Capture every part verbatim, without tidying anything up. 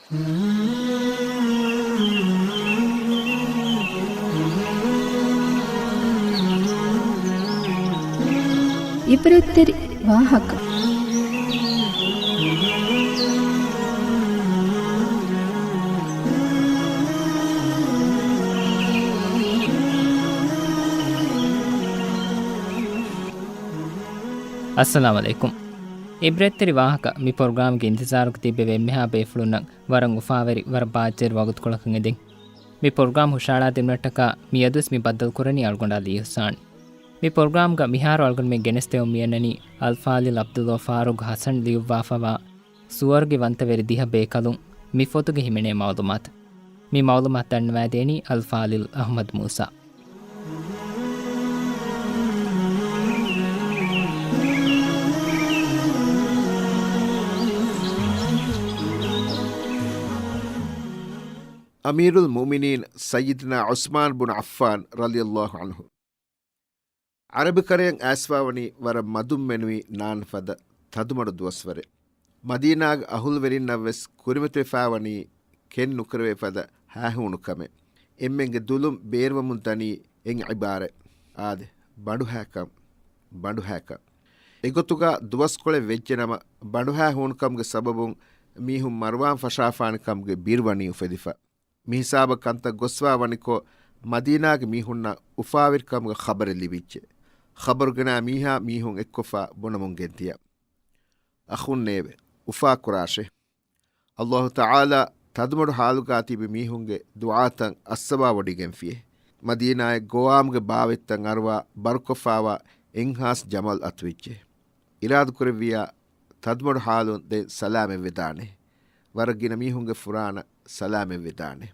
އިބްރަތްތެރި ވާހަކަ. އައްސަލާމު ޢަލައިކުމް. އިބްރަތްތެރި ވާހަކަ މި ޕްރޮގްރާމްގެ އިންތިޒާރުގަ ތިއްބެވި އެންމެހާ ބޭފުޅުންނަށް ވަރަށް އުފާވެރި، ވަރަށް ބާއްޖަވެރި ވަގުތުކޮޅަކަށް އެދެން. މި ޕްރޮގްރާމް ހުށަހަޅާދިނުމަށްޓަކާ މިއަދުވެސް މި ބައްދަލުކުރަނީ އަޅުގަނޑާ ލީ އިޙްސާން. މި ޕްރޮގްރާމްގަ މިހާރު އަޅުގަނޑުމެން ގެނެސްދެވުން މިއަންނަނީ އަލްފާޟިލް ޢަބްދުﷲ ފާރޫޤް ޙަސަން ލިޔުއްވާފަވާ ސުވަރުގެ ވަންތަވެރި ދިހަ ބޭކަލުން މި ފޮތުގެ ހިމެނޭ މަޢުލޫމާތު. މި މަޢުލޫމާތު ދަންނަވައިދޭނީ އަލްފާޟިލް އަޙްމަދު މޫސާ. އަމީރުލް މުއުމިނީން ސައްޔިދުނާ ޢުސްމާން ބުނު ޢައްފާން ރަޟިޔަﷲ ޢަންހު. ޢަރަބިކަރަޔަށް އައިސްފާވަނީ ވަރަށް މަދުން މެނުވީ ނާން ފަދަ ތަދުމަޑު ދުވަސްވަރެއް. މަދީނާގެ އަހުލުވެރިންނަށްވެސް ކުރިމަތިވެފާވަނީ ކެތް ނުކުރެވޭ ފަދަ ހައިހޫނުކަމެއް. އެންމެންގެ ދުލުން ބޭރުވަމުން ދަނީ އެއް ޢިބާރަތް. އާދެ، ބަނޑުހައިކަން، ބަނޑުހައިކަން. އެގޮތުގަ ދުވަސްކޮޅެއް ވެއްޖެނަމަ، ބަނޑުހައި ހޫނުކަމުގެ ސަބަބުން މީހުން މަރުވާން ފަށާފާނެ ކަމުގެ ބިރުވަނީ އުފެދިފަ. މިހިސާބަށް ކަންތައް ގޮސްފާ ވަނިކޮށް، މަދީނާގެ މީހުންނަށް އުފާވެރިކަމުގެ ޚަބަރެއް ލިބިއްޖެ. ޚަބަރު ގެނައި މީހާ މީހުން އެއްކޮށްފާ ބުނަމުން ގެންދިޔަ. އަޚުންނޭވެ! އުފާކުރާށޭ! ﷲ ތަޢާލާ ތަދުމަޑު ޙާލުގާ ތިބި މީހުންގެ ދުޢާތައް އައްސަވާވޮޑިގެންފިއޭ. މަދީނާއަށް ގޮވާމުގެ ބާވަތްތައް އަރުވާ ބަރުކޮށްފާވާ އެންހާސް ޖަމަލް އަތުވެއްޖެ. އިރާދަކުރެއްވިއްޔާ ތަދުމަޑު ޙާލުން ދެން ސަލާމަތްވެދާނެ. ވަރަށް ގިނަ މީހުންގެ ފުރާނަ ސަލާމަތްވެދާނެ.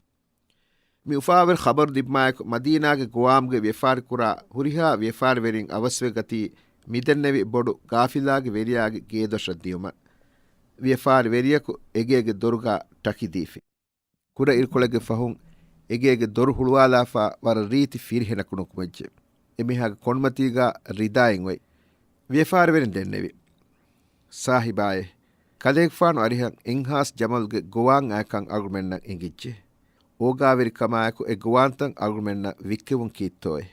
މި އުފާވެރި ޚަބަރު ލިބުމާއެކު، މަދީނާގެ ގޮވާމުގެ ވިޔަފާރިކުރާ ހުރިހާ ވިޔަފާރިވެރިން އަވަސްވެގަތީ، މިދެންނެވި ބޮޑު ގާފިލާގެ ވެރިޔާގެ ގޭދޮށަށް ދިޔުމަށް. ވިޔަފާރި ވެރިޔަކު އެގޭގެ ދޮރުގާ ޓަކިދީފި. ކުޑަ އިރުކޮޅެއްގެ ފަހުން އެގޭގެ ދޮރު ހުޅުވާލާފާ ވަރަށް ރީތި ފިރިހެނަކު ނުކުމެއްޖެ. އެމީހާގެ ކޮނޑުމަތީގާ ރިދާއެއް އޮތް. ވިޔަފާރިވެރިން ދެންނެވި. ސާހިބާއޭ، ކަލޭގެފާނު އަރިހަށް އެންހާސް ޖަމަލްގެ ގޮވާން އައިކަން އަޅުގަނޑުމެންނަށް އެނގިއްޖެ. އޯގާވެރިކަމާއެކު އެ ގޮވާންތައް އަޅުގަނޑުމެންނަށް ވިއްކެވުން ކީއްތޯއޭ؟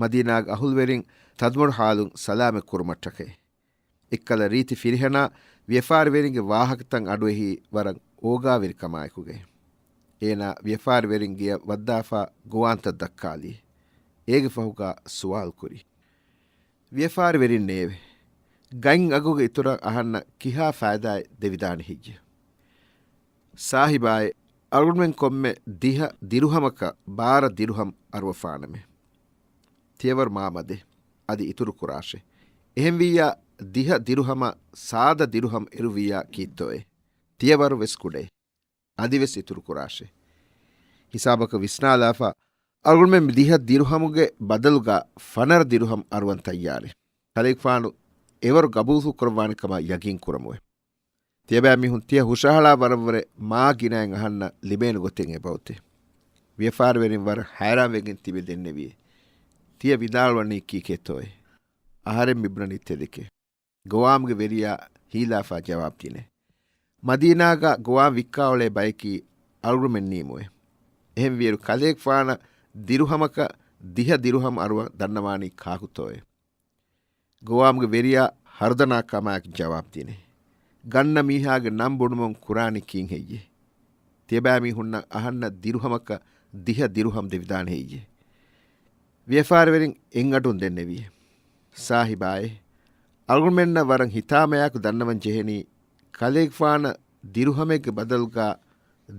މަދީނާގެ އަހުލުވެރިން ތަދުމަޑު ޙާލުން ސަލާމަތް ކުރުމަށްޓަކައި. އެއްކަލަ ރީތި ފިރިހެނާ ވިޔަފާރިވެރިންގެ ވާހަކަތައް އަޑުއެހީ ވަރަށް އޯގާވެރިކަމާއެކުގައި. އޭނާ ވިޔަފާރިވެރިން ގެޔަށް ވައްދާފާ ގޮވާންތައް ދައްކާލީ. އޭގެ ފަހުގާ ސުވާލު ކުރީ. ވިޔަފާރިވެރިންނޭވެ! ގަތް އަގުގެ އިތުރަށް އަހަންނަށް ކިހާ ފައިދާއެއް ދެވިދާނެ ހެއްޔެ؟ ސާހިބާއޭ، އަޅުގަނޑުމެން ކޮންމެ ދިހަ ދިރުހަމަކަށް ބާރަ ދިރުހަމް އަރުވަފާނަމޭ. ތިޔަވަރު މާ މަދޭ. އަދި އިތުރު ކުރާށޭ. އެހެންވިއްޔާ، ދިހަ ދިރުހަމަށް ސާދަ ދިރުހަމް އެރުވިއްޔާ ކީއްތޯއޭ؟ ތިޔަވަރު ވެސް ކުޑައޭ. އަދިވެސް އިތުރު ކުރާށޭ. ހިސާބަކަށް ވިސްނާލާފަ، އަޅުގަނޑުމެން މި ދިހަ ދިރުހަމުގެ ބަދަލުގާ ފަނަރަ ދިރުހަމް އަރުވަން ތައްޔާރޭ. ކަލޭގެފާނު އެވަރު ގަބޫލު ކުރައްވާނެ ކަމަށް ޔަގީން ކުރަމުވެ. ތިޔަބައިމީހުން ތިޔަ ހުށަހަޅާ ވަރަށްވުރެ މާ ގިނައިން އަހަންނަށް ލިބޭނެ ގޮތެއް އެބައޮތޭ. ވިޔަފާރިވެރިން ވަރަށް ހައިރާންވެގެން ތިބެ ދެންނެވިއޭ. ތިޔަ ވިދާޅުވަނީ ކީކޭތޯއޭ؟ އަހަރެން މިބުނަނީ ތެދެކޭ. ގޮވާމުގެ ވެރިޔާ ހީލާފާ ޖަވާބު ދިނޭ. މަދީނާގަ ގޮވާން ވިއްކާ އުޅޭ ބަޔަކީ އަޅުގަނޑުމެންނީމުވެ. އެހެންވިއިރު ކަލޭގެފާނަށް ދިރުހަމަކަށް ދިހަ ދިރުހަމް އަރުވަން ދަންނަވާނީ ކާކުތޯއޭ؟ ގޮވާމުގެ ވެރިޔާ ހަރުދަނާ ކަމާއެކު ޖަވާބު ދިނޭ. ގަންނަ މީހާގެ ނަން ބުނުމުން ކުރާނީ ކީއްހެއްޔޭ؟ ތިޔަބައިމީހުންނަށް އަހަންނަށް ދިރުހަމަކަށް ދިހަ ދިރުހަމް ދެވިދާނެ ހެއްޔޭ؟ ވިޔަފާރިވެރިން އެއްއަޑުން ދެންނެވި. ސާހިބާއޭ، އަޅުގަނޑުމެންނަށް ވަރަށް ހިތާމަޔާކު ދަންނަވަން ޖެހެނީ، ކަލޭގެފާނަށް ދިރުހަމެއްގެ ބަދަލުގާ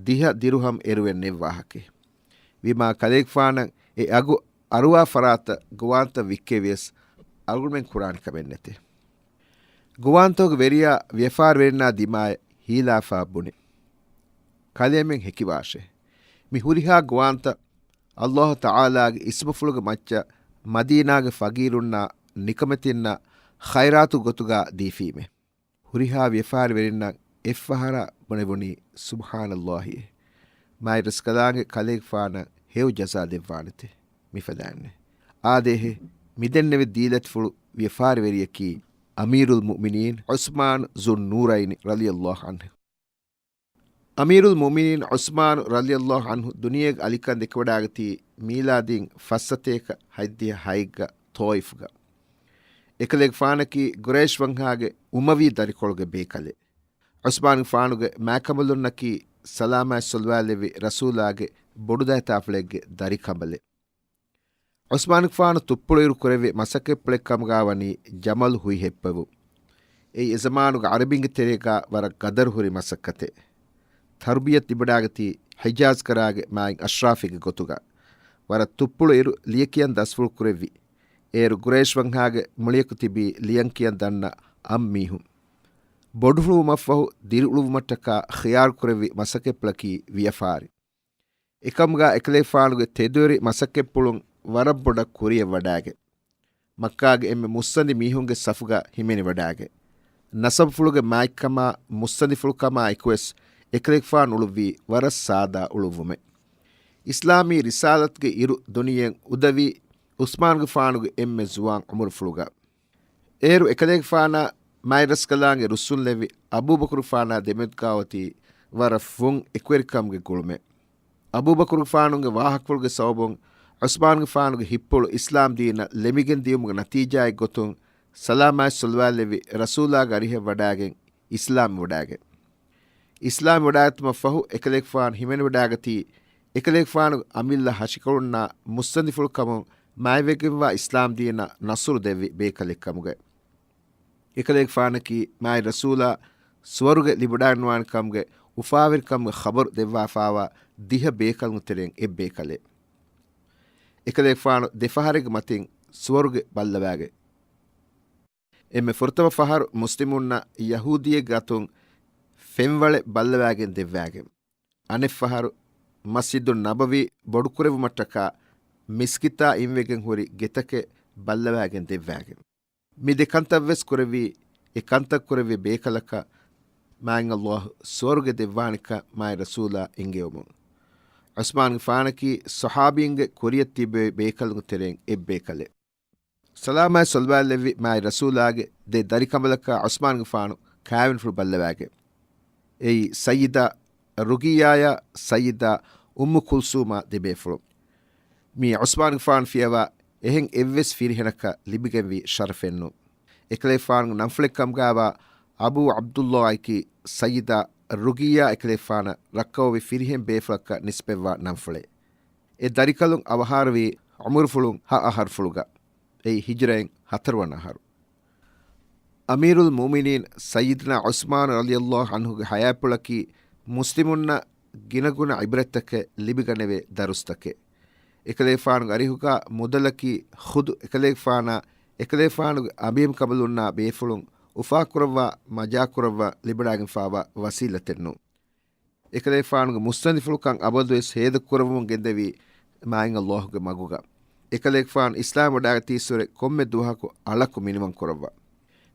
ދިހަ ދިރުހަމް އެރުވެން ނެތް ވާހަކައެއް. ވީމާ ކަލޭގެފާނަށް އެ އަގު އަރުވާ ފަރާތަށް ގޮވާންތައް ވިއްކެވިޔަސް އަޅުގަނޑުމެން ކުރާނެ ކަމެއް ނެތޭ. ގޮވާންތަކުގެ ވެރިޔާ ވިޔަފާރިވެރިންނާ ދިމާއަށް ހީލާފާ ބުނި. ކަލޭމެން ހެކިވާށޭ. މި ހުރިހާ ގޮވާންތައް ﷲ ތަޢާލާގެ އިސްމުފުޅުގެ މައްޗަށް މަދީނާގެ ފަގީރުންނާ ނިކަމެތިންނަށް ޚައިރާތު ގޮތުގާ ދީފީމޭ. ހުރިހާ ވިޔަފާރިވެރިންނަށް އެއްފަހަރާ ބުނެވުނީ ސުބްޙާނައްލާހިއޭ. މާތް ރަސްކަލާނގެ ކަލޭގެފާނަށް ހެޔޮ ޖަޒާ ދެއްވާނެތޭ. މިފަދައިންނޭ. އާދޭހޭ، މިދެންނެވި ދީލަތިފުޅު ވިޔަފާރިވެރިޔަކީ އަމީރުލް މުއުމިނީން ޢުސްމާން ޒުންނޫރައިނި ރަޟިޔައްލާހު ޢަންހު. އަމީރުލް މުއުމިނީން ޢުސްމާނު ރަޟިޔަﷲ ޢަންހު ދުނިޔޭގެ އަލިކަން ދެކެވަޑާގަތީ މީލާދީން ފައްސަތޭކަ ހަތްދިހަ ހައެއްގަ ޠާއިފްގަ. އެކަލޭގެފާނަކީ ގުރައިޝް ވަންހާގެ އުމަވީ ދަރިކޮޅުގެ ބޭކަލެއް. ޢުސްމާނުގެފާނުގެ މާތްކަނބަލުންނަކީ ސަލާމާތް ޞަލަވާތްލެއްވި ރަސޫލާގެ ބޮޑުދައިތާފުޅެއްގެ ދަރިކަނބަލެއް. ޢުސްމާނުގެފާނު ތުއްޕުޅު އިރު ކުރެއްވި މަސައްކަތްޕުޅެއް ކަމުގާ ވަނީ ޖަމަލު ހުއި ހެއްޕެވުން. އެއީ އެޒަމާނުގެ ޢަރަބިންގެ ތެރޭގާ ވަރަށް ގަދަރު ހުރި މަސައްކަތެއް. ތަރުބިޔަތު ލިބިވަޑާގަތީ ޙިޖާޒް ކަރާގެ މާތް އަޝްރާފީގެ ގޮތުގަ. ވަރަށް ތުއްޕުޅު އިރު ލިޔެކިޔަން ދަސްފުޅު ކުރެއްވި. އޭރު ގުރައިޝް ވަންހާގެ މުޅިއަކު ތިބީ ލިޔަން ކިޔަން ދަންނަ އަން މީހުން. ބޮޑުފުޅުވުމަށްފަހު ދިރިއުޅުއްވުމަށްޓަކާ ޚިޔާރު ކުރެއްވި މަސައްކަތްޕުޅަކީ ވިޔަފާރި. އެކަމުގާ އެކަލޭގެފާނުގެ ތެދުވެރި މަސައްކަތްޕުޅުން ވަރަށް ބޮޑަށް ކުރިޔަށް ވަޑާގެ، މައްކާގެ އެންމެ މުއްސަނދި މީހުންގެ ސަފުގަ ހިމެނިވަޑާގެ، ނަސަބުފުޅުގެ މާތްކަމާ މުއްސަނދިފުޅުކަމާ އެކުވެސް އެކަލޭގެފާނު އުޅުއްވީ ވަރަށް ސާދާ އުޅުއްވުމެއް. އިސްލާމީ ރިސާލަތުގެ އިރު ދުނިޔެއަށް އުދަވީ ޢުސްމާނުގެފާނުގެ އެންމެ ޒުވާން ޢުމުރުފުޅުގަ. އޭރު އެކަލޭގެފާނާ މާތްރަސްކަލާނގެ ރުއްސުންލެއްވި އަބޫބަކުރުގެފާނާ ދެމެދުގާ އޮތީ ވަރަށް ފުން އެކުވެރިކަމުގެ ގުޅުމެއް. އަބޫބަކުރުގެފާނުގެ ވާހަކަފުޅުގެ ސަބަބުން ޢުސްމާނުގެފާނުގެ ހިތްޕުޅު އިސްލާމް ދީނަށް ލެމިގެން ދިޔުމުގެ ނަތީޖާއެއް ގޮތުން ސަލާމާތް ޞަލަވާތްލެއްވި ރަސޫލާގެ އަރިހަށް ވަޑާގެން އިސްލާމް ވެވަޑާގެ. އިސްލާމް ވެވަޑާގަތުމަށް ފަހު އެކަލޭގެފާނު ހިމެނިވަޑާގަތީ، އެކަލޭގެފާނުގެ އަމިއްލަ ހަށިކޮޅުންނާ މުއްސަނދިފުޅުކަމުން މާތްވެގެންވާ އިސްލާމް ދީނަށް ނަޞްރު ދެއްވި ބޭކަލެއް ކަމުގައި. އެކަލޭގެފާނަކީ މާތް ރަސޫލާ ސުވަރުގެ ލިބިވަޑައިގަންނަވާނެ ކަމުގެ އުފާވެރިކަމުގެ ޚަބަރު ދެއްވާފާވާ ދިހަ ބޭކަލުންގެ ތެރެއިން އެއްބޭކަލެއް. އެކަލޭގެފާނު ދެފަހަރެއްގެ މަތިން ސުވަރުގެ ބައްލަވާގެ. އެންމެ ފުރަތަމަ ފަހަރު މުސްލިމުންނަށް ޔަހޫދީއެއްގެ އަތުން ފެންވަޅެއް ބައްލަވާގެން ދެއްވާގެން. އަނެއްފަހަރު މަސްޖިދު ނަބަވީ ބޮޑުކުރެއްވުމަށްޓަކާ މިސްކިތާ އިންވެގެން ހުރި ގެތަކެއް ބައްލަވާގެން ދެއްވާގެން. މި ދެ ކަންތައްވެސް ކުރެއްވީ، އެ ކަންތައް ކުރެއްވި ބޭކަލަކަށް މާތް ﷲ ސުވަރުގެ ދެއްވާނެކަން މާތް ރަސޫލާ އެންގެވުމުން. ޢުސްމާނުގެފާނަކީ ޞަޙާބީންގެ ކުރިއަށް ތިއްބެވި ބޭކަލުންގެ ތެރެއިން އެއްބޭކަލެއް. ސަލާމާތް ޞަލަވާތްލެއްވި މާތް ރަސޫލާގެ ދެ ދަރިކަނބަލަކާ ޢުސްމާނުގެފާނު ކާވެނިފުޅު ބައްލަވާގެ. އެއީ ސައްޔިދާ ރުގިއްޔާޔާ ސައްޔިދާ އުއްމު ކުލްސޫމާ ދެބޭފުޅުން. މީ ޢުސްމާނުގެފާނު ފިޔަވާ އެހެން އެއްވެސް ފިރިހެނަކަށް ލިބިގެންވީ ޝަރަފެއްނޫން. އެކަލޭގެފާނުގެ ނަންފުޅެއް ކަމުގާވާ އަބޫ ޢަބްދުﷲ އަކީ ސައްޔިދާ ރުގިއްޔާ އެކަލޭގެފާނަށް ރައްކައުވި ފިރިހެން ބޭފުޅަކަށް ނިސްބަތްވާ ނަންފުޅެއް. އެ ދަރިކަލުން އަވަހާރަވީ ޢުމުރުފުޅުން ހަ އަހަރުފުޅުގަ. އެއީ ހިޖްރައިން ހަތަރުވަނަ އަހަރު. އަމީރުލް މުއުމިނީން ސައްޔިދުނާ ޢުސްމާނު ރަޟިޔަﷲ ޢަންހުގެ ޙަޔާތްޕުޅަކީ މުސްލިމުންނަށް ގިނަގުނަ ޢިބްރަތްތަކެއް ލިބިގަނެވޭ ދަރުސްތަކެއް. އެކަލޭގެފާނުގެ އަރިހުގާ މުދަލަކީ ޚުދު އެކަލޭގެފާނާ، އެކަލޭގެފާނުގެ އަނބިމް ކަނބަލުންނާ ބޭފުޅުން އުފާކުރައްވާ، މަޖާކުރައްވާ ލިބިވަޑައިގެންފާވާ ވަސީލަތެއްނޫން. އެކަލޭގެފާނުގެ މުއްސަނދިފުޅުކަން އަބަދުވެސް ހޭދަކުރެއްވުމުން ގެންދެވީ މާތް ﷲގެ މަގުގަ. އެކަލޭގެފާނު އިސްލާމް ވަޑާގަތީއްސުރެ ކޮންމެ ދުވަހަކު އަޅަކު މިނިވަން ކުރައްވާ.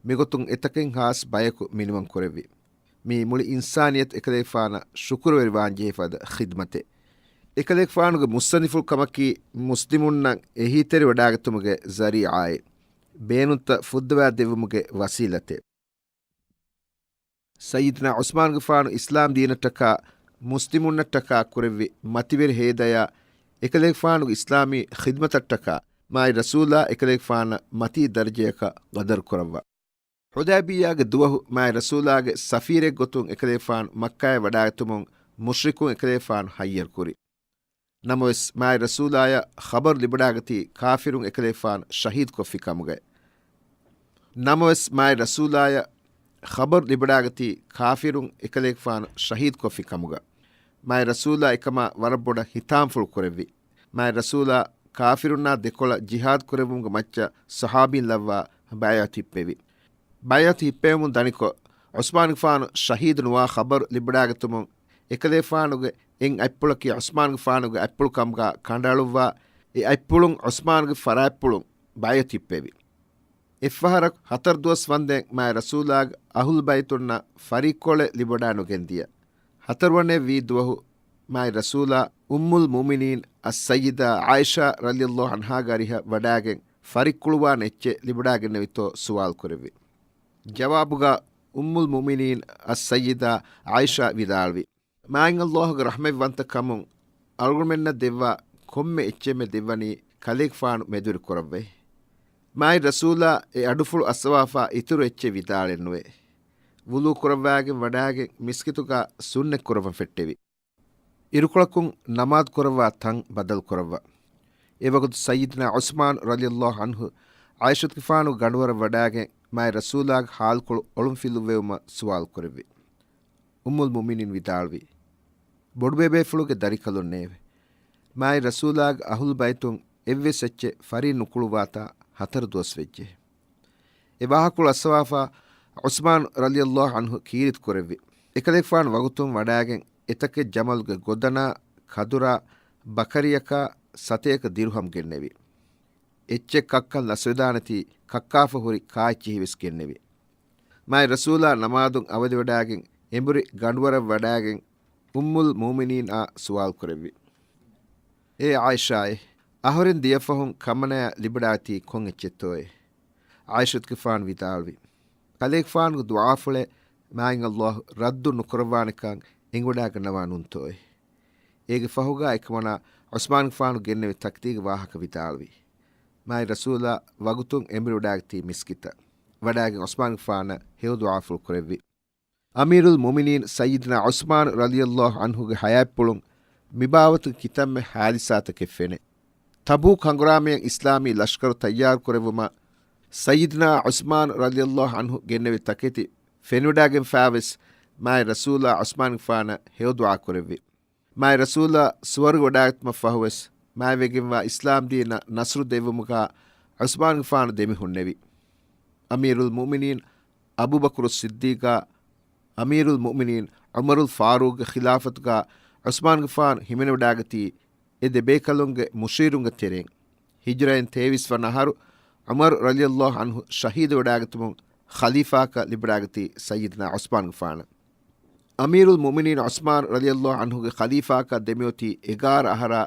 މިގޮތުން އެތަކެއް ހާސް ބަޔަކު މިނިވަން ކުރެއްވި. މީ މުޅި އިންސާނިއްޔަތު އެކަލޭގެފާނަށް ޝުކުރުވެރިވާންޖެހޭ ފަދަ ޚިދްމަތެއް. އެކަލޭގެފާނުގެ މުއްސަނދިފުޅު ކަމަކީ މުސްލިމުންނަށް އެހީތެރިވަޑާގަތުމުގެ ޒަރީޢާއެއް، ބޭނުންތައް ފުއްދަވާދެއްވުމުގެ ވަސީލަތެއް. ސައްޔިދުނާ ޢުސްމާނުގެފާނު އިސްލާމް ދީނަށްޓަކާ މުސްލިމުންނަށްޓަކާ ކުރެއްވި މަތިވެރި ހޭދަޔާ އެކަލޭގެފާނުގެ އިސްލާމީ ޚިދްމަތަށްޓަކާ މާތް ރަސޫލާ އެކަލޭގެފާނަށް މަތީ ދަރަޖަޔަކަށް ގަދަރު ކުރައްވާ. ޙުދައިބިއްޔާގެ ދުވަހު މާތް ރަސޫލާގެ ސަފީރެއް ގޮތުން އެކަލޭގެފާނު މައްކާއަށް ވަޑާގަތުމުން މުޝްރިކުން އެކަލޭގެފާނު ހައްޔަރުކުރި. ނަމަވެސް މާތް ރަސޫލާޔަށް ޚަބަރު ލިބިވަޑާގަތީ ކާފިރުން އެކަލޭގެފާނު ޝަހީދުކޮށްފި ކަމުގައި. ނަމަވެސް މާތް ރަސޫލާޔަށް ޚަބަރު ލިބިވަޑާގަތީ ކާފިރުން އެކަލޭގެފާނު ޝަހީދުކޮށްފި ކަމުގަ. މާތް ރަސޫލާ އެކަމާ ވަރަށް ބޮޑަށް ހިތާމަފުޅު ކުރެއްވި. މާތް ރަސޫލާ ކާފިރުންނާ ދެކޮޅަށް ޖިހާދު ކުރެއްވުމުގެ މައްޗަށް ޞަޙާބީން ލައްވާ ބައިޢަތު ހިއްޕެވި. ބައިޢަތު ހިއްޕެވުމުން ދަނިކޮށް، ޢުސްމާނުގެފާނު ޝަހީދު ނުވާ ޚަބަރު ލިބިވަޑާގަތުމުން އެކަލޭގެފާނުގެ އެއް އަތްޕުޅަކީ ޢުސްމާނުގެފާނުގެ އަތްޕުޅު ކަމުގަ ކަނޑައަޅުއްވާ، އެ އަތްޕުޅުން ޢުސްމާނުގެ ފަރާތްޕުޅުން ބައިޢަތު ހިއްޕެވި. އެއްފަހަރަކު ހަތަރު ދުވަސް ވަންދެން މާތް ރަސޫލާގެ އަހުލު ބައިތުންނަށް ފަރީއްކޮޅެއް ލިބިވަޑައިނުގެންދިޔަ. ހަތަރުވަނަ ވީ ދުވަހު މާތް ރަސޫލާ އުއްމުލް މުއުމިނީން އައްސައްޔިދާ ޢާއިޝާ ރަޟިޔަﷲ ޢަންހާގެ އަރިހަށް ވަޑާގެން ފަރިއްކުޅުވާނެ އެއްޗެއް ލިބިވަޑައިގެންނެވިތޯ ސުވާލު ކުރެއްވި. ޖަވާބުގަ އުއްމުލް މުއުމިނީން އައްސައްޔިދާ ޢާއިޝާ ވިދާޅުވި، މާތް ﷲ ގެ ރަޙްމަތްވަންތަ ކަމުން އަޅުގަނޑުމެންނަށް ދެއްވާ ކޮންމެ އެއްޗެއްމެ ދެއްވަނީ ކަލޭގެފާނު މެދުވެރި ކުރައްވައި. މާތް ރަސޫލާ އެ އަޑުފުޅު އައްސަވާފާ އިތުރު އެއްޗެއް ވިދާޅެއްނުވޭ. ވުޟޫ ކުރައްވާގެން ވަޑާގެން މިސްކިތުގަ ސުންނަތް ކުރައްވަން ފެއްޓެވި. އިރުކޮޅަކުން ނަމާދު ކުރައްވާ ތަން ބަދަލު ކުރައްވާ. އެވަގުތު ސައްޔިދުނާ ޢުސްމާނު ރަޟިޔަﷲ ޢަންހު ޢާއިޝަތުގެފާނުގެ ގަނޑުވަރަށް ވަޑާގެން މާތް ރަސޫލާގެ ހާލުކޮޅު އޮޅުންފިލުއްވެވުމަށް ސުވާލު ކުރެއްވި. އުއްމުލް މުއުމިނީން ވިދާޅުވި، ބޮޑުބޭބޭފުޅުގެ ދަރިކަލުންނޭވެ! މާތް ރަސޫލާގެ އަހުލު ބައިތުން އެއްވެސް އެއްޗެއް ފަރީ ނުކުޅުވާތާ ހަތަރު ދުވަސް ވެއްޖެ. އެ ވާހަކަފުޅު އައްސަވާފާ ޢުސްމާނު ރަޟިޔަﷲ ޢަންހު ކީރިތި ކުރެއްވި. އެކަލޭގެފާނު ވަގުތުން ވަޑާގެން އެތަކެއް ޖަމަލުގެ ގޮދަނާ ކަދުރާ ބަކަރިއަކާ ސަތޭކަ ދިރުހަމް ގެންނެވި. އެއްޗެއް ކައްކަން ލަސްވެދާނެތީ ކައްކާފަ ހުރި ކާއެއްޗިހިވެސް ގެންނެވި. މާތް ރަސޫލާ ނަމާދުން އަވަދިވަޑާގެން އެނބުރި ގަނޑުވަރަށް ވަޑާގެން އުއްމުލް މުއުމިނީންއާ ސުވާލު ކުރެއްވި، އޭ ޢާއިޝާއޭ! އަހަރެން ދިޔަފަހުން ކަމަނާ ލިބިވަޑާތީ ކޮން އެއްޗެއްތޯއޭ؟ ޢާއިޝަތުގެފާނު ވިދާޅުވި، ކަލޭގެފާނުގެ ދުޢާފުޅެއް މާތް ﷲ ރައްދު ނުކުރައްވާނެކަން އެނގިވަޑާގަންނަވާ ނޫންތޯއޭ؟ އޭގެ ފަހުގާ އެކަމަނާ ޢުސްމާނުގެފާނު ގެންނެވި ތަކްދީގެ ވާހަކަ ވިދާޅުވި. މާތް ރަސޫލާ ވަގުތުން އެނބުރިވަޑާގަތީ މިސްކިތަށް ވަޑާގެން ޢުސްމާނުގެފާނަށް ހެޔޮ ދުޢާފުޅު ކުރެއްވި. އަމީރުލް މުއުމިނީން ސައްޔިދުނާ ޢުސްމާނު ރަޟިޔަﷲ ޢަންހުގެ ޙަޔާތްޕުޅުން މިބާވަތުގެ ކިތަންމެ ޙާދިސާތަކެއް ފެނޭ. ތަބޫކް ހަނގުރާމަޔަށް އިސްލާމީ ލަޝްކަރު ތައްޔާރު ކުރެއްވުމަށް ސައްޔިދުނާ ޢުސްމާނު ރަޟިޔަﷲ ޢަންހު ގެންނެވި ތަކެތި ފެނިވަޑާގެންފާވެސް މާތް ރަސޫލާ ޢުސްމާނުގެފާނަށް ހެޔޮ ދުޢާ ކުރެއްވި. މާތް ރަސޫލާ ސުވަރުގެ ވަޑާގަތުމަށް ފަހުވެސް މާތްވެގެންވާ އިސްލާމްދީނަށް ނަޞްރު ދެއްވުމުގާ ޢުސްމާނުގެފާނު ދެމިހުންނެވި. އަމީރުލް މުއުމިނީން އަބޫބަކުރު ޞިއްދީޤާ، އަމީރުލް މުއުމިނީން ޢުމަރުލް ފާރޫޤްގެ ޚިލާފަތުގާ ޢުސްމާނުގެފާނު ހިމެނިވަޑާގަތީ އެ ދެބޭކަލުންގެ މުޝީރުންގެ ތެރެއިން. ހިޖުރައިން ތޭވީސް ވަނަ އަހަރު ޢުމަރު ރަޟިޔަﷲ ޢަންހު ޝަހީދުވެވަޑާގަތުމުން ޚަލީފާކަށް ލިބިވަޑާގަތީ ސައްޔިދުނާ ޢުސްމާނުގެފާނަށް. އަމީރުލް މުއުމިނީން ޢުސްމާނު ރަޟިޔަﷲ ޢަންހުގެ ޚަލީފާކަން ދެމިއޮތީ އެގާރަ އަހަރާ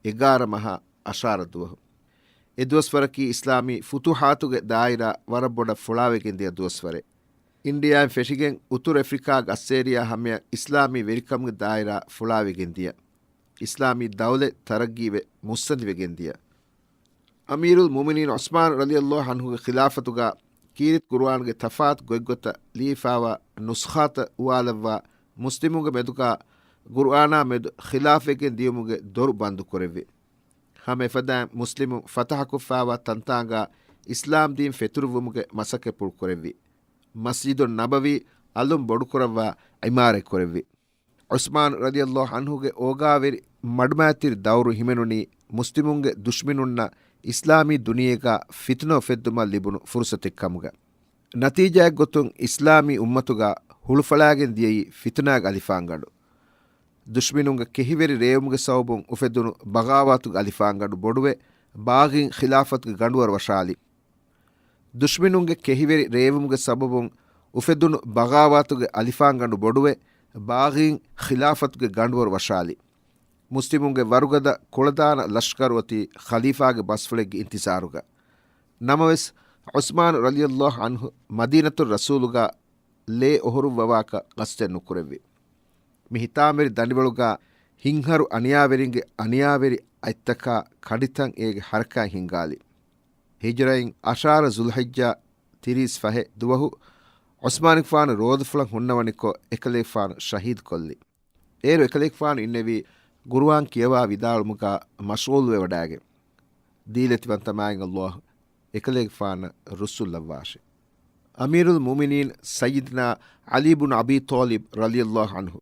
އެގާރަ މަހާ އަށާރަ ދުވަހު. އެ ދުވަސްވަރަކީ އިސްލާމީ ފުތޫޙާތުގެ ދާއިރާ ވަރަށް ބޮޑަށް ފުޅާވެގެންދިޔަ ދުވަސްވަރެއް. އިންޑިއާއިން ފެށިގެން އުތުރު އެފްރިކާގެ އައްސޭރިއާ ހަމަޔަށް އިސްލާމީ ވެރިކަމުގެ ދާއިރާ ފުޅާވެގެންދިޔަ. އިސްލާމީ ދައުލަތް ތަރައްގީވެ މުއްސަނދިވެގެންދިޔަ. އަމީރުލް މުއުމިނީން ޢުސްމާނު ރަޟިޔަﷲ ޢަންހުގެ ޚިލާފަތުގާ ކީރިތި ޤުރުއާންގެ ތަފާތު ގޮތްގޮތަށް ލިޔެފާވާ ނުސްޚާތައް އުވާލައްވާ، މުސްލިމުންގެ މެދުގާ ޤުރުއާނާ މެދު ޚިލާފްވެގެން ދިޔުމުގެ ދޮރު ބަންދު ކުރެއްވި. ހަމަ އެފަދައިން މުސްލިމުން ފަތަޙަކޮށްފާވާ ތަންތާނގާ އިސްލާމްދީން ފެތުރުއްވުމުގެ މަސައްކަތްޕުޅު ކުރެއްވި. މަސްޖިދުއް ނަބަވީ އަލުން ބޮޑުކުރައްވާ ޢިމާރަތް ކުރެއްވި. ޢުސްމާނު ރަޟިޔަﷲ ޢަންހުގެ އޯގާވެރި މަޑުމައިތިރި ދައުރު ހިމެނުނީ މުސްލިމުންގެ ދުޝްމިނުންނަށް އިސްލާމީ ދުނިޔޭގާ ފިތުނަ އުފެއްދުމަށް ލިބުނު ފުރުޞަތެއް ކަމުގަ. ނަތީޖާއެއްގޮތުން އިސްލާމީ އުއްމަތުގާ ހުޅުފަޅާގެން ދިޔައީ ފިތުނާގެ އަލިފާންގަނޑު. ދުޝްމިނުންގެ ކެހިވެރި ރޭވުމުގެ ސަބަބުން އުފެދުނު ބަޣާވާތުގެ އަލިފާންގަނޑު ބޮޑުވެ، ބާޣީން ޚިލާފަތުގެ ގަނޑުވަރު ވަށާލި. ދުޝްމިނުންގެ ކެހިވެރި ރޭވުމުގެ ސަބަބުން އުފެދުނު ބަޣާވާތުގެ އަލިފާންގަނޑު ބޮޑުވެ، ބާޣީން ޚިލާފަތުގެ ގަނޑުވަރު ވަށާލި. މުސްލިމުންގެ ވަރުގަދަ ކުޅަދާނަ ލަޝްކަރު އޮތީ ޚަލީފާގެ ބަސްފުޅެއްގެ އިންތިޒާރުގަ. ނަމަވެސް، ޢުސްމާނު ރަޟިޔަﷲ ޢަންހު މަދީނަތުއް ރަސޫލުގަ ލޭ އޮހޮރުއްވަވާކަށް ގަސްދެއް ނުކުރެއްވި. މި ހިތާމަވެރި ދަނޑިވަޅުގާ ހިތްހަރު އަނިޔާވެރިންގެ އަނިޔާވެރި އަތްތަކާ ކަނޑިތައް އޭގެ ހަރަކާތް ހިންގާލި. ހިޖުރައިން އަށާރަ ޛުލްޙިއްޖާ ތިރީސް ފަހެއް ދުވަހު ޢުސްމާނުގެފާނު ރޯދަފުޅަށް ހުންނަވަނިކޮށް އެކަލޭގެފާނު ޝަހީދުކޮށްލި. އޭރު އެކަލޭގެފާނު އިންނެވީ ޤުރުއާން ކިޔަވާ ވިދާޅުމުގާ މަޝްޣޫލުވެވަޑާގެން. ދީލަތިވަންތަ މާތް ﷲ އެކަލޭގެފާނަށް ރުއްސުން ލައްވާށި. އަމީރުލް މުއުމިނީން ސައްޔިދުނާ ޢަލީ ބުން އަބީ ޠާލިބް ރަޟިޔަﷲ ޢަންހު.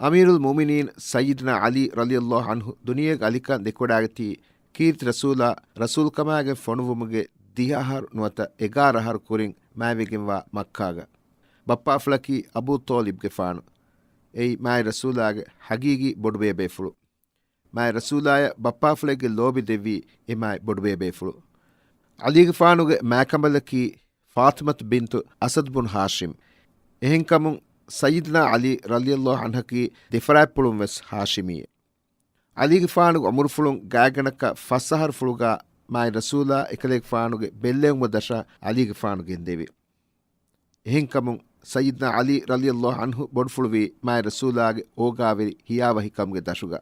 އަމީރުލް މުއުމިނީން ސައްޔިދުނާ ޢަލީ ރަޟިޔަﷲ ޢަންހު ދުނިޔޭގެ އަލިކަން ދެކެވަޑާގަތީ ކީރިތި ރަސޫލާ ރަސޫލުކަމާގެން ފޮނުއްވުމުގެ ދިހަ އަހަރު ނުވަތަ އެގާރަ އަހަރު ކުރިން މާތްވެގެންވާ މައްކާގަ. ބައްޕާފުޅަކީ އަބޫ ޠާލިބްގެފާނު. އެއީ މާތް ރަސޫލާގެ ޙަޤީޤީ ބޮޑުބޭބޭފުޅު. މާތް ރަސޫލާޔަށް ބައްޕާފުޅެއްގެ ލޯބި ދެއްވީ އެ މާތް ބޮޑުބޭބޭފުޅު. ޢަލީގެފާނުގެ މާތްކަނބަލަކީ ފާޠިމަތު ބިންތު އަސަދް ބުން ހާޝިމް. އެހެންކަމުން ސައްޔިދުނާ ޢަލީ ރަޟިޔަﷲ ޢަންހަކީ ދެފަރާތްޕުޅުން ވެސް ހާޝިމީއެއް. ޢަލީގެފާނުގެ ޢުމުރުފުޅުން ގާތްގަނޑަކަށް ފަސް އަހަރުފުޅުގާ މާތް ރަސޫލާ އެކަލޭގެފާނުގެ ބެއްލެވުމުގެ ދަށަށް ޢަލީގެފާނު ގެންދެވި. އެހެންކަމުން ސައްޔިދުނާ ޢަލީ ރަޟިޔަﷲ ޢަންހު ބޮޑުފުޅުވީ މާތް ރަސޫލާގެ އޯގާވެރި ހިޔާވަހިކަމުގެ ދަށުގަ.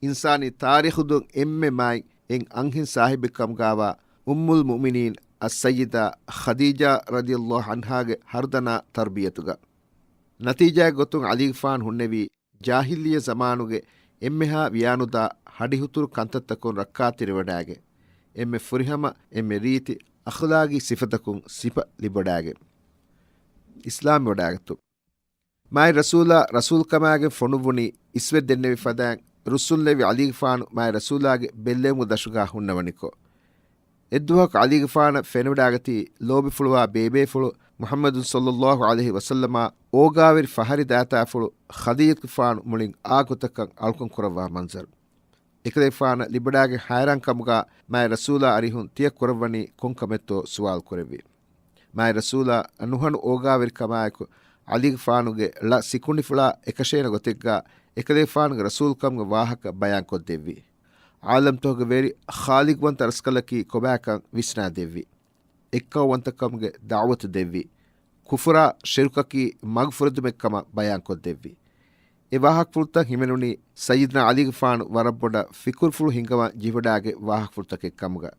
އިންސާނީ ތާރީޚު ދުން އެންމެ މާތް އެން އަންހެން ސާހިބެއްކަމުގާވާ އުއްމުލް މުއުމިނީން އައްސައްޔިދާ ޚަދީޖާ ރަޟިޔަﷲ ޢަންހާގެ ހަރުދަނާ ތަރުބިޔަތުގަ. ނަތީޖާއެއް ގޮތުން ޢަލީގެފާނު ހުންނެވީ، ޖާހިލިއްޔަ ޒަމާނުގެ އެންމެހާ ވިޔާނުދާ ހަޑިހުތުރު ކަންތައްތަކުން ރައްކާތެރިވަޑާގެ، އެންމެ ފުރިހަމަ އެންމެ ރީތި އަޚްލާގީ ސިފަތަކުން ސިފަ ލިބިވަޑާގެ، އިސްލާމްވެވަޑާގަތުން. މާތް ރަސޫލާ ރަސޫލްކަމާގެން ފޮނުއްވުނީ އިސްވެ ދެންނެވި ފަދައިން، ރުއްސުންލެއްވި ޢަލީގެފާނު މާތް ރަސޫލާގެ ބެއްލެވުމުގެ ދަށުގާ ހުންނަވަނިކޮށް. އެއްދުވަހަކު ޢަލީގެފާނަށް ފެނިވަޑާގަތީ ލޯބިފުޅުވާ ބޭބޭފުޅު މުޙައްމަދު ޞައްލަﷲ ޢަލައިހި ވަސައްލަމާ އޯގާވެރި ފަހަރި ދާތާފުޅު ޚަދީޖަތުގެފާނު މުޅިން އާކުތަކަށް އަޅުކަން ކުރައްވާ މަންޒަރު. އެކަލޭގެފާނަށް ލިބިވަޑާގެން ހައިރާންކަމުގާ މާތް ރަސޫލާ އަރިހުން ތިޔަ ކުރައްވަނީ ކޮން ކަމެއްތޯ ސުވާލު ކުރެއްވި. މާތް ރަސޫލާ ނުހަނު އޯގާވެރިކަމާއެކު ޢަލީގެފާނުގެ ޅަ ސިކުނޑިފުޅާ އެކަށޭނެ ގޮތެއްގާ އެކަލޭގެފާނުގެ ރަސޫލްކަމުގެ ވާހަކަ ބަޔާންކޮށްދެއްވި. ޢާލަމްތަކުގެ ވެރި ޚާލިޤުވަންތަ ރަސްކަލަކީ ކޮބާކަން ވިސްނާދެއްވި. އެއްކައުވަންތަކަމުގެ ދަޢުވަތު ދެއްވި. ކުފުރާ ޝިރުކަކީ މަގުފުރެދުމެއްކަމަށް ބަޔާންކޮށްދެއްވި. އެ ވާހަކަފުޅުތައް ހިމެނުނީ ސައްޔިދުނާ ޢަލީގެފާނު ވަރަށްބޮޑަށް ފިކުރުފުޅު ހިނގަވަން ޖެހިވަޑާގެ ވާހަކަފުޅުތަކެއް ކަމުގަ.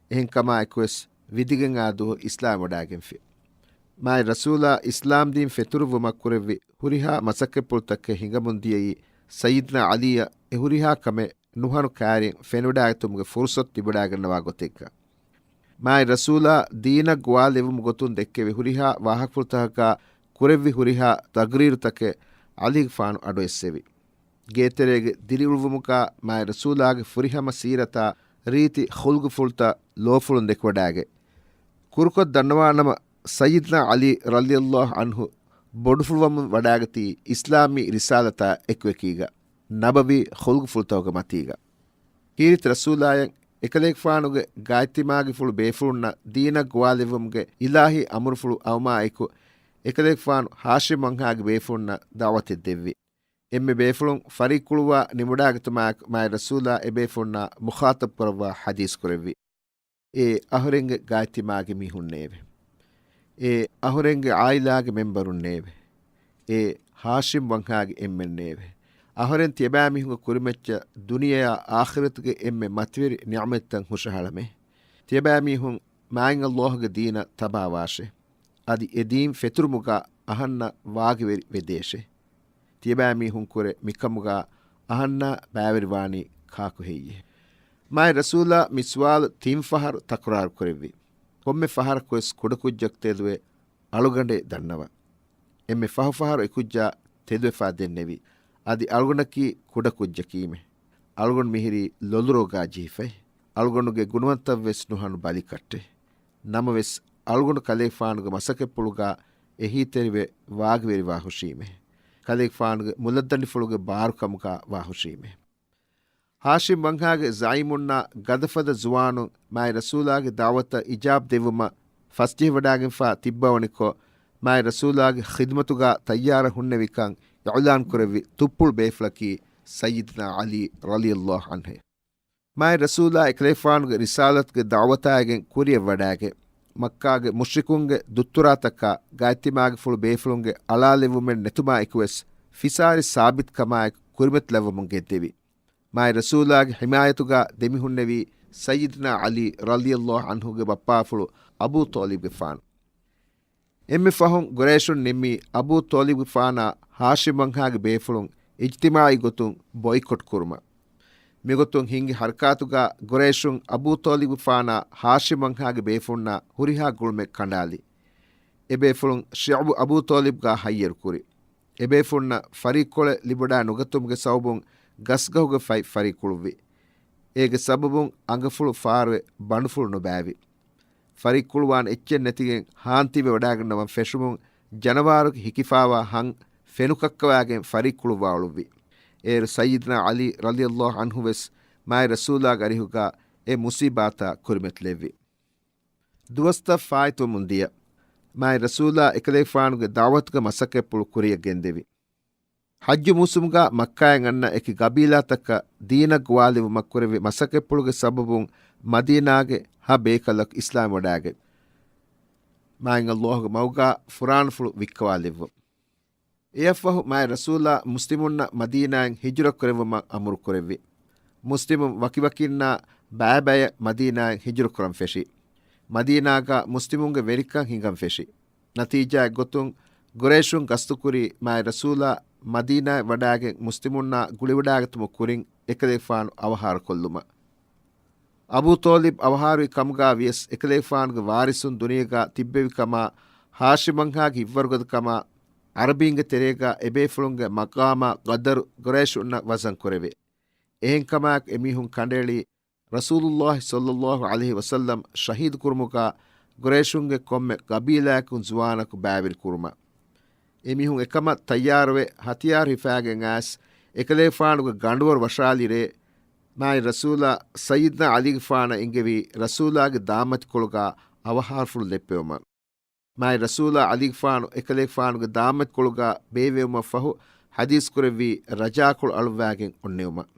އެހެންކަމާއެކުވެސް ވިދިގެން އާ ދުވަހު އިސްލާމްވެވަޑާގެންފި. މާތް ރަސޫލާ އިސްލާމްދީން ފެތުރުއްވުމަށް ކުރެއްވި ހުރިހާ މަސައްކަތްޕުޅުތަކެއް ހިނގަމުން ދިޔައީ ސައްޔިދުނާ ޢަލީއަށް އެ ހުރިހާ ކަމެއް ނުހަނު ކައިރިން ފެނިވަޑާގަތުމުގެ ފުރުޞަތު ލިބިވަޑާގަންނަވާ ގޮތެއްގަ. މާތް ރަސޫލާ ދީނަށް ގޮވާލެއްވުމުގެ ގޮތުން ދެއްކެވި ހުރިހާ ވާހަކަފުޅުތަކަކާ ކުރެއްވި ހުރިހާ ތަގްރީރުތަކެއް ޢަލީގެފާނު އަޑުއެއްސެވި. ގޭތެރޭގެ ދިރިއުޅުއްވުމުގާ މާތް ރަސޫލާގެ ފުރިހަމަ ސީރަތާ ރީތި ޚުލްޤުފުޅުތައް ލޯފުޅުން ދެކިވަޑާގެ. ކުރުކޮށް ދަންނަވާނަމަ، ސައްޔިދުނާ ޢަލީ ރަޟިޔަﷲ ޢަންހު ބޮޑުފުޅުވަމުން ވަޑާގަތީ އިސްލާމީ ރިސާލަތާ އެކުއެކީގަ، ނަބަވީ ޚުލްޤުފުޅުތަކުގެ މަތީގަ. ކީރިތި ރަސޫލާޔަށް އެކަލޭގެފާނުގެ ގާތްތިމާގެފުޅު ބޭފުޅުންނަށް ދީނަށް ގޮވާލެއްވުމުގެ އިލާހީ އަމުރުފުޅު އައުމާއެކު، އެކަލޭގެފާނު ހާޝިމް ވަންހާގެ ބޭފުޅުންނަށް ދަޢުވަތެއް ދެއްވި. އެންމެ ބޭފުޅުން ފަރީއްކުޅުއްވާ ނިމުޑާގަތުމާއެކު މާތް ރަސޫލާ އެބޭފުޅުންނާ މުޚާޠަބު ކުރައްވާ ޙަދީޘް ކުރެއްވި. އޭ އަހުރެންގެ ގާތްތިމާގެ މީހުންނޭވެ! އޭ އަހުރެންގެ ޢާއިލާގެ މެންބަރުންނޭވެ! އޭ ހާޝިމް ވަންހާގެ އެންމެންނޭވެ! އަހުރެން ތިޔަބައިމީހުންގެ ކުރިމައްޗަށް ދުނިޔެއާ އާޚިރަތުގެ އެންމެ މަތިވެރި ނިޢުމަތްތައް ހުށަހަޅަމޭ. ތިޔަބައިމީހުން މާތް ﷲ ގެ ދީނަށް ތަބާވާށޭ. އަދި އެ ދީން ފެތުރުމުގާ އަހަންނަށް ވާގިވެރި ވެދޭށޭ. ތިޔަބައިމީހުންކުރެ މިކަމުގާ އަހަންނާ ބައިވެރިވާނީ ކާކު ހެއްޔޭ؟ މާތް ރަސޫލާ މި ސުވާލު ތިން ފަހަރު ތަކުރާރު ކުރެއްވި. ކޮންމެ ފަހަރަކުވެސް ކުޑަކުއްޖަކު ތެދުވެ އަޅުގަނޑޭ ދަންނަވަން. އެންމެ ފަހު ފަހަރު އެކުއްޖާ ތެދުވެފާ ދެންނެވި. އަދި އަޅުގަނޑަކީ ކުޑަކުއްޖަކީމެ. އަޅުގަނޑު މިހިރީ ލޮލުރޯގާ ޖެހިފައި. އަޅުގަނޑުގެ ގުނަވަންތައްވެސް ނުހަނު ބަލިކައްޓެއް. ނަމަވެސް، އަޅުގަނޑު ކަލޭގެފާނުގެ މަސައްކަތްޕުޅުގާ އެހީތެރިވެ ވާގިވެރިވާ ހުށީމެ. ކަލޭގެފާނުގެ މުލައްދަނޑިފުޅުގެ ބާރުކަމުގާ ވާ ހުށީމެ. ހާޝިމް ވަންހާގެ ޒަޢީމުންނާ ގަދަފަދަ ޒުވާނުން މާތް ރަސޫލާގެ ދަޢުވަތަށް އިޖާބަ ދެއްވުމަށް ފަސްޖެހިވަޑާގެންފާ ތިއްބަވަނިކޮށް، މާތް ރަސޫލާގެ ޚިދުމަތުގާ ތައްޔާރަށް ހުންނެވިކަން އިޢުލާން ކުރެއްވި ތުއްޕުޅު ބޭފުޅަކީ ސައްޔިދުނާ ޢަލީ ރަޟިޔަﷲ ޢަންހޭ. މާތް ރަސޫލާ އެކަލޭގެފާނުގެ ރިސާލަތުގެ ދަޢުވަތާއިގެން ކުރިޔަށް ވަޑާގެ، މައްކާގެ މުޝްރިކުންގެ ދުއްތުރާތަކާ ގާތްތިމާގެފުޅު ބޭފުޅުންގެ އަޅާލެއްވުމެއް ނެތުމާ އެކުވެސް، ފިސާރި ސާބިތުކަމާއެކު ކުރިމަތިލައްވަމުން ގެންދެވި. މާތް ރަސޫލާގެ ޙިމާޔަތުގާ ދެމިހުންނެވީ ސައްޔިދުނާ ޢަލީ ރަޟިޔަﷲ ޢަންހުގެ ބައްޕާފުޅު އަބޫ ޠާލިބުގެފާނު. އެންމެ ފަހުން ގުރައިޝުން ނިންމީ އަބޫ ޠާލިބުގެފާނާ ހާޝިމް ވަންހާގެ ބޭފުޅުން އިޖްތިމާޢީ ގޮތުން ބޮއިކޮޓް ކުރުމަށް. މިގޮތުން ހިންގި ޙަރަކާތުގާ ގުރައިޝުން އަބޫ ޠާލިބުގެފާނާ ހާޝިމް ވަންހާގެ ބޭފުޅުންނާ ހުރިހާ ގުޅުމެއް ކަނޑާލި. އެބޭފުޅުން ޝިޢުބު އަބޫ ޠާލިބްގާ ހައްޔަރުކުރި. އެބޭފުޅުންނަށް ފަރީއްކޮޅެއް ލިބިވަޑާ ނުގަތުމުގެ ސަބަބުން ގަސްގަހުގެ ފަތް ފަރީއްކުޅުއްވި. އޭގެ ސަބަބުން އަނގަފުޅު ފާރުވެ ބަނޑުފުޅު ނުބައިވި. ފަރީއްކުޅުވާން އެއްޗެއް ނެތިގެން ހާންތިވެ ވަޑާގަންނަވަން ފެށުމުން ޖަނަވާރުގެ ހިކިފާވާ ހަން ފެނުކައްކަވާގެން ފަރީއްކުޅުއްވާ އުޅުއްވި. އޭރު ސައްޔިދުނާ ޢަލީ ރަޟިޔަﷲ ޢަންހު ވެސް މާތް ރަސޫލާގެ އަރިހުގާ އެ މުޞީބާތާ ކުރިމަތިލެއްވި. ދުވަސްތައް ފާއިތުވަމުން ދިޔަ، މާތް ރަސޫލާ އެކަލޭގެފާނުގެ ދަޢުވަތުގެ މަސައްކަތްޕުޅު ކުރިޔަށް ގެންދެވި. ޙައްޖު މޫސުމުގާ މައްކާއިން އަންނަ އެކި ގަބީލާތަކަށް ދީނަށް ގޮވާލެވުމަށް ކުރެއްވި މަސައްކަތްޕުޅުގެ ސަބަބުން މަދީނާގެ ހަ ބޭކަލަކު އިސްލާމްވެވަޑާގެ. މާތް ﷲ ގެ މަގުގާ ފުރާނަފުޅު ވިއްކަވާލެއްވުން. އެއަށްފަހު މާތް ރަސޫލާ މުސްލިމުންނަށް މަދީނާއިން ހިޖުރަ ކުރެއްވުމަށް އަމުރު ކުރެއްވި. މުސްލިމުން ވަކިވަކިންނާ ބައިބައި މަދީނާއިން ހިޖުރަ ކުރަން ފެށި. މަދީނާގަ މުސްލިމުންގެ ވެރިކަން ހިނގަން ފެށި. ނަތީޖާއެއް ގޮތުން ގުރައިޝުން ގަސްތުކުރީ މާތް ރަސޫލާ މަދީނާއަށް ވަޑާގެން މުސްލިމުންނާ ގުޅިވަޑާގަތުމުގެ ކުރިން އެކަލޭގެފާނު އަވަހާރަކޮށްލުމަށް. އަބޫ ޠާލިބް އަވަހާރުވި ކަމުގަ ވިޔަސް އެކަލޭގެފާނުގެ ވާރިސުން ދުނިޔޭގަ ތިއްބެވި ކަމާ، ހާޝިމް ވަންހާގެ ހިތްވަރުގަދަ ކަމާ، ޢަރަބީންގެ ތެރޭގަ އެބޭފުޅުންގެ މަޤާމާ ޤަދަރު ގުރައިޝުންނަށް ވަޒަން ކުރެވޭ. އެހެންކަމާއެކު އެމީހުން ކަނޑައެޅީ ރަސޫލުﷲ ޞައްލަﷲ ޢަލައިހި ވަސައްލަމް ޝަހީދު ކުރުމުގަ ގުރައިޝުންގެ ކޮންމެ ޤަބީލާއަކުން ޒުވާނަކު ބައިވެރި ކުރުމަށް. އެމީހުން އެކަމަށް ތައްޔާރުވެ، ހަތިޔާރު ހިފާގެން އައިސް، އެކަލޭގެފާނުގެ ގަނޑުވަރު ވަށާލިއިރޭ، މާތް ރަސޫލާ ސައްޔިދުނާ ޢަލީގެފާނަށް އެންގެވީ ރަސޫލާގެ ދާންމަތިކޮޅުގަ އަވަހާރަފުޅު ލެއްޕެވުމަށް. މާތް ރަސޫލާ ޢަލީގެފާނު އެކަލޭގެފާނުގެ ދާންމަތިކޮޅުގަ ބޭއްވެވުމަށްފަހު ޙަދީޘް ކުރެއްވީ ރަޖާކޮޅު އަޅުއްވާގެން އޮންނެވުމަށް.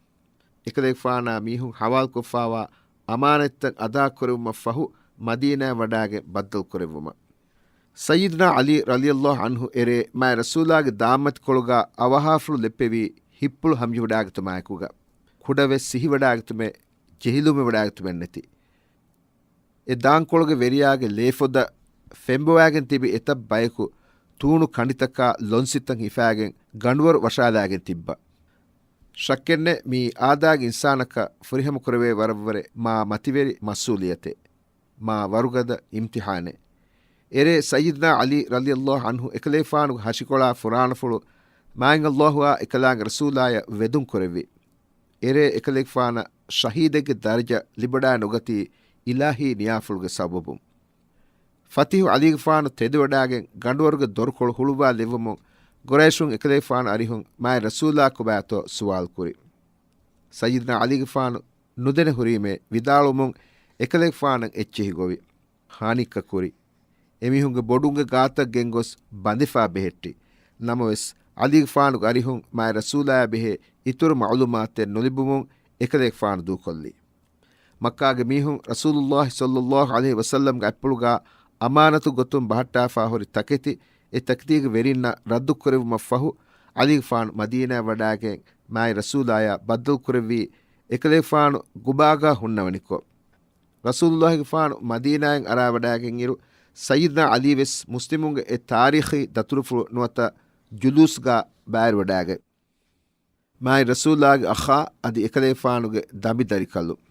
އެކަލޭގެފާނާ މީހުން ޙަވާލުކޮށްފާވާ އަމާނަތްތައް އަދާކުރެއްވުމަށްފަހު މަދީނާއަށް ވަޑާގެން ބައްދަލުކުރެއްވުމަށް. ސައްޔިދުނާ ޢަލީ ރަޟިޔަﷲ ޢަންހު އެރޭ މާތް ރަސޫލާގެ ދާންމަތިކޮޅުގަ އަވަހާރަފުޅު ލެއްޕެވީ ހިތްޕުޅު ހަމަޖެހިވަޑާގަތުމާއެކުގަ. ކުޑަވެސް ސިހިވަޑާގަތުމެއް، ޖެހިލުމެއް ވަޑާގަތުމެއް ނެތި. އެ ދާންކޮޅުގެ ވެރިޔާގެ ލޭފޮދަށް ފެންބޮވާގެން ތިބި އެތައް ބަޔަކު ތޫނު ކަނޑިތަކާ ލޮންސިތައް ހިފާގެން ގަނޑުވަރު ވަށާލާގެން ތިއްބަ. ޝައްކެއްނެތް މީ އާދައިގެ އިންސާނަކަށް ފުރިހަމަކުރެވޭ ވަރަށްވުރެ މާ މަތިވެރި މަސްއޫލިއްޔަތެއް، މާ ވަރުގަދަ އިމްތިޙާނެއް. އެރޭ ސައްޔިދުނާ ޢަލީ ރަޟިޔަﷲ ޢަންހު އެކަލޭގެފާނުގެ ހަށިކޮޅާ ފުރާނަފުޅު މާތް ﷲ އާ އެކަލާނގެ ރަސޫލާޔަށް ވެދުން ކުރެއްވި. އެރޭ އެކަލޭގެފާނަށް ޝަހީދެއްގެ ދަރަޖަ ލިބިވަޑައިނުގަތީ އިލާހީ ނިޔާފުޅުގެ ސަބަބުން. ފަތިޙު ޢަލީގެފާނު ތެދުވަޑާގެން ގަނޑުވަރުގެ ދޮރުކޮޅު ހުޅުވާލެއްވުމުން ގުރައިޝުން އެކަލޭގެފާނު އަރިހުން މާތް ރަސޫލާ ކޮބާތޯ ސުވާލު ކުރި. ސައްޔިދުނާ ޢަލީގެފާނު ނުދެނެ ހުރީމޭ ވިދާޅުވުމުން އެކަލޭގެފާނަށް އެއްޗެހި ގޮވި. ހާނިއްކަ ކުރި. އެމީހުންގެ ބޮޑުންގެ ގާތަށް ގެންގޮސް ބަނދެފާ ބެހެއްޓި. ނަމަވެސް، ޢަލީގެފާނުގެ އަރިހުން މާތް ރަސޫލާޔާ ބެހޭ އިތުރު މަޢުލޫމާތެއް ނުލިބުމުން އެކަލޭގެފާނު ދޫކޮށްލި. މައްކާގެ މީހުން ރަސޫލުﷲ ޞައްލަﷲ ޢަލައިހި ވަސައްލަމްގެ އަތްޕުޅުގަ އަމާނަތު ގޮތުން ބަހައްޓާފާ ހުރި ތަކެތި، އެ ތަކެތީގެ ވެރިންނަށް ރައްދު ކުރެއްވުމަށްފަހު، ޢަލީގެފާނު މަދީނާއަށް ވަޑާގެން މާތް ރަސޫލާޔާ ބައްދަލު ކުރެއްވީ، އެކަލޭގެފާނު ގުބާގާ ހުންނަވަނިކޮށް. ރަސޫލުﷲގެފާނު މަދީނާއިން އަރާވަޑާގެންއިރު، ސައްޔިދުނާ ޢަލީވެސް މުސްލިމުންގެ އެ ތާރީޚީ ދަތުރުފުޅު ނުވަތަ ޖުލޫސްގަ ބައިވެރިވަޑާގަތް. މާތް ރަސޫލާގެ އަޚާ އަދި އެކަލޭގެފާނުގެ ދަނބި ދަރިކަލުން.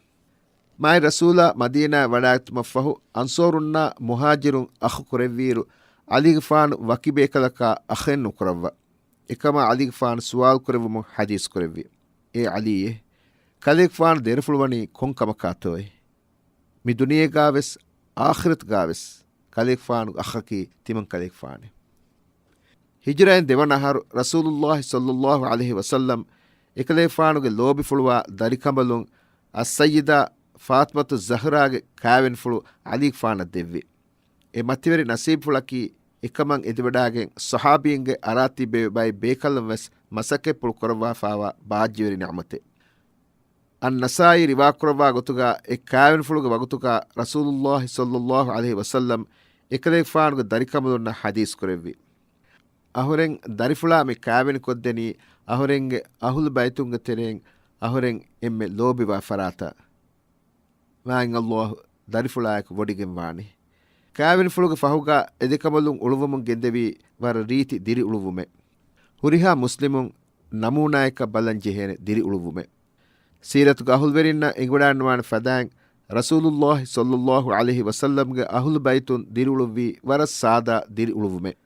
މާތް ރަސޫލާ މަދީނާއަށް ވަޑާގަތުމަށްފަހު، އަންޞާރުންނާ މުހާޖިރުން އަޚު ކުރެއްވިއިރު، ޢަލީގެފާނު ވަކި ބޭކަލަކާ އަޚެއް ނުކުރައްވާ. އެކަމާ ޢަލީގެފާނު ސުވާލު ކުރެއްވުމުން ޙަދީޘް ކުރެއްވި. އޭ ޢަލީއޭ! ކަލޭގެފާނު ދެރަފުޅު ވަނީ ކޮން ކަމަކާތޯއޭ؟ މި ދުނިޔޭގާވެސް އާޚިރަތުގާވެސް ކަލޭގެފާނުގެ އަޚަކީ ތިމަން ކަލޭގެފާނެއް. ހިޖުރައިން ދެވަނަ އަހަރު ރަސޫލުﷲ ޞައްލަﷲ ޢަލައިހި ވަސައްލަމް އެކަލޭގެފާނުގެ ލޯބިފުޅުވާ ދަރިކަނބަލުން އައްސައްޔިދާ ފާޠިމަތު ޒަހްރާގެ ކާވެނިފުޅު ޢަލީގެފާނަށް ދެއްވި. އެ މަތިވެރި ނަސީބުފުޅަކީ އެކަމަށް އެދިވަޑާގެން ޞަޙާބީންގެ އަރާތިބޭ ބައި ބޭކަލަން ވެސް މަސައްކަތްޕުޅު ކުރައްވާފާވާ ބާއްޖަވެރި ނިޢުމަތެއް. އައްނަސާއީ ރިވާކުރައްވާ ގޮތުގަ އެ ކާވެނިފުޅުގެ ވަގުތުގަ ރަސޫލުﷲ ޞައްލަﷲ ޢަލައިހި ވަސައްލަމް އެކަލޭގެފާނުގެ ދަރިކަނބަލުންނަށް ޙަދީޘް ކުރެއްވި. އަހުރެން ދަރިފުޅާ މި ކާވެނިކޮށްދެނީ އަހުރެންގެ އަހުލު ބައިތުންގެ ތެރެއިން އަހުރެން އެންމެ ލޯބިވާ ފަރާތަށް. މާތް ﷲ ދަރިފުޅާއެކު ވޮޑިގެން ވާނީ. ކާވެނިފުޅުގެ ފަހުގަ އެދެކަނބަލުން އުޅުއްވަމުން ގެންދެވީ ވަރަށް ރީތި ދިރިއުޅުއްވުމެއް. ހުރިހާ މުސްލިމުން ނަމޫނާޔަކަށް ބަލަން ޖެހޭނެ ދިރިއުޅުއްވުމެއް. ސީރަތުގެ އަހުލުވެރިންނަށް އެނގިވަޑައިނުވާނެ ފަދައިން، ރަސޫލުﷲ ޞައްލަﷲ ޢަލައިހި ވަސައްލަމްގެ އަހުލު ބައިތުން ދިރިއުޅުއްވީ ވަރަށް ސާދާ ދިރިއުޅުއްވުމެއް.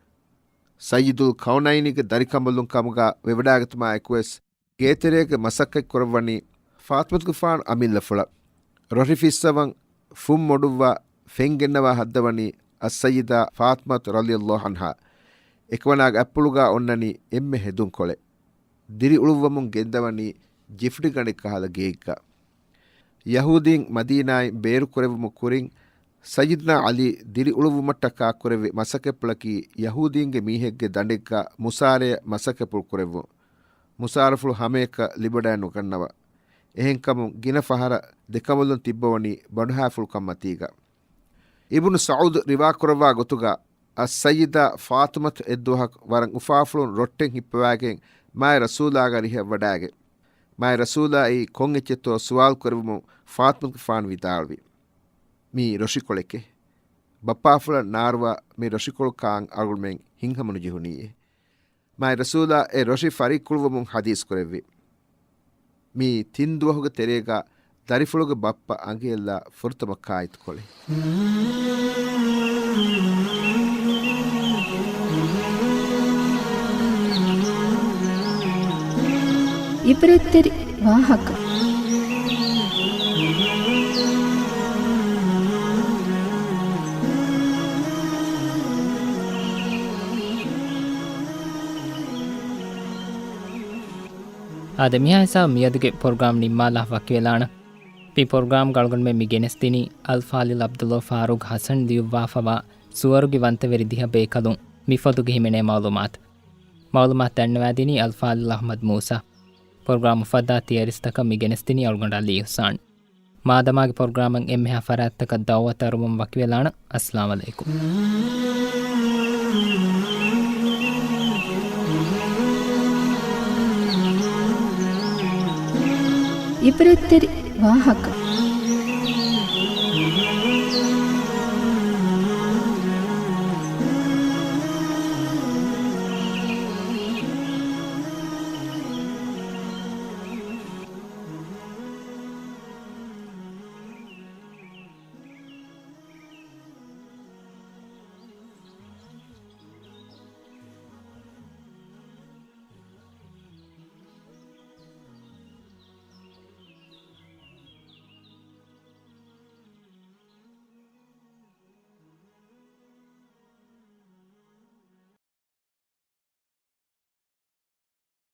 ސައްޔިދުލް ކައުނައިނީގެ ދަރިކަނބަލުން ކަމުގަ ވެވަޑާގަތުމާ އެކުވެސް، ގޭތެރޭގެ މަސައްކަތް ކުރައްވަނީ ފާޠިމަތުގެފާނު އަމިއްލަފުޅަށް. ރޮށި ފިއްސަވަން ފުން މޮޑުއްވާ ފެން ގެންނަވާ ހައްދަވަނީ އައްސައްޔިދާ ފާޠިމަތު ރަޟިޔަﷲ ޢަންހާ. އެކަމަނާގެ އަތްޕުޅުގަ އޮންނަނީ އެންމެ ހެދުންކޮޅެއް. ދިރިއުޅުއްވަމުން ގެންދަވަނީ ޖިފްޑި ގަނޑެއްކަހަލަ ގެއެއްގަ. ޔަހޫދީން މަދީނާއިން ބޭރުކުރެއްވުމުގެ ކުރިން، ސައްޔިދުނާ ޢަލީ ދިރިއުޅުއްވުމަށްޓަކާ ކުރެއްވި މަސައްކަތްޕުޅަކީ ޔަހޫދީންގެ މީހެއްގެ ދަނޑެއްގަ މުސާރަޔަށް މަސައްކަތްޕުޅު ކުރެއްވުން. މުސާރަފުޅު ހަމަޔަކަށް ލިބިވަޑައެއް ނުގަންނަވާ. އެހެންކަމުން ގިނަ ފަހަރަށް ދެކަނބަލުން ތިއްބަވަނީ ބަނޑުހާފުޅުކަން މަތީގަ. އިބުނު ސަޢޫދު ރިވާކުރައްވާ ގޮތުގަ، އައްސައްޔިދާ ފާޠިމަތު އެއްދުވަހަކު ވަރަށް އުފާފުޅުން ރޮއްޓެއް ހިއްޕަވާގެން މާތް ރަސޫލާގެ އަރިހަށް ވަޑާގެ، މާތް ރަސޫލާއީ ކޮން އެއްޗެއްތޯ ސުވާލު ކުރެއްވުމުން ފާޠިމަތުގެފާނު ވިދާޅުވި، މީ ރޮށިކޮޅެކޭ. ބައްޕާފުޅަށް ނާރުވާ މި ރޮށިކޮޅު ކާން އަޅުގަނޑުމެން ހިތްހަމަނުޖެހުނީއޭ. މާތް ރަސޫލާ އެ ރޮށި ފަރިއްކުޅުވުމުން ޙަދީޘް ކުރެއްވި، މީ ތިން ދުވަހުގެ ތެރޭގަ ދަރިފުޅުގެ ބައްޕަ އަނގައެއްލާ ފުރަތަމަ ކާއެތުކޮޅެއް. ޢިބްރަތްތެރި ވާހަކަ. އާދެ، މިހާ ހިސާބަށް މިއަދުގެ ޕްރޮގްރާމް ނިންމާލާ ވަކިވެލާނަން. މި ޕްރޮގްރާމްގަ އަޅުގަނޑުމެން މި ގެނެސްދިނީ އަލްފާޟިލް ޢަބްދުﷲ ފާރޫޤް ޙަސަން ލިޔުއްވާފަވާ ސުވަރުގެ ވަންތަވެރި ދިހަ ބޭކަލުން މިފޮތުގެ ހިމެނޭ މަޢުލޫމާތު. މަޢުލޫމާތު ދަންނަވާދިނީ އަލްފާޟިލް އަޙްމަދު މޫސާ. ޕްރޮގްރާމް އުފައްދާ ތިޔަރިސްތަކަށް މި ގެނެސްދިނީ އަޅުގަނޑު ޢަލީ އިޙްސާން. މާދަމާގެ ޕްރޮގްރާމަށް އެންމެހާ ފަރާތްތަކަށް ދަޢުވަތު އަރުމުން ވަކިވެލާނަން. އައްސަލާމް ޢަލައިކުމް. ޢިބްރަތްތެރި ވާހަކަ.